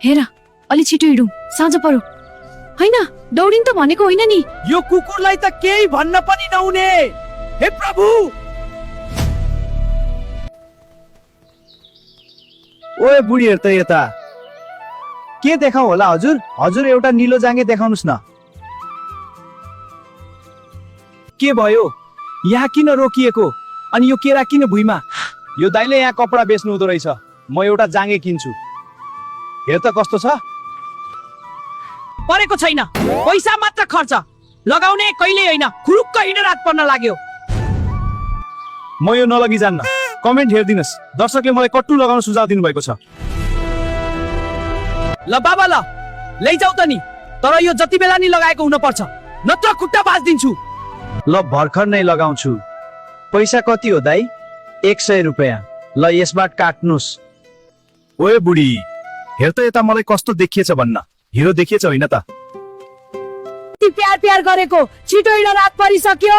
हेर अलि छिटो हिँडौँ, साँझ पर्यो। हैन दौडिन त भनेको होइन नि। यो कुकुरलाई त केही भन्न पनि नहुने। हे प्रभु! ओए बुढी हेर त यता। के देखाउ होला हजुर? हजुर एउटा निलो जाँगे देखाउनुस् न। के भयो? यहाँ किन रोकिएको? अनि यो केरा किन भुइँमा? यो दाइले यहाँ कपडा बेच्नु हुँदो रहेछ। म एउटा जाँगे किन्छु। हेर त कस्तो छ। परेको छैन, पैसा मात्र खर्च, लगाउने कहिले होइन। खुरुक्क हिँडेर रात पर्न लाग्यो। म यो नलगी जान्न। कमेन्ट हेरिदिनुस्। दर्शकले मलाई कट्टु लगाउन सुझाव दिनुभएको छ। ल बाबा ल लैजाऊ त नि, तर यो जति बेला नि लगाएको हुन पर्छ, नत्र खुट्टा बाँच्दिन्छु। ल भर्खर नै लगाउँछु। पैसा कति हो दाइ? 100 रुपैयाँ। ल यसबाट काट्नुस्। ओए बुढी हेर त यता, मलाई कस्तो देखिएछ भन्न। हिरो देखिएछ होइन त? प्यार प्यार गरेको छिटो हिँड, रात परिसक्यो।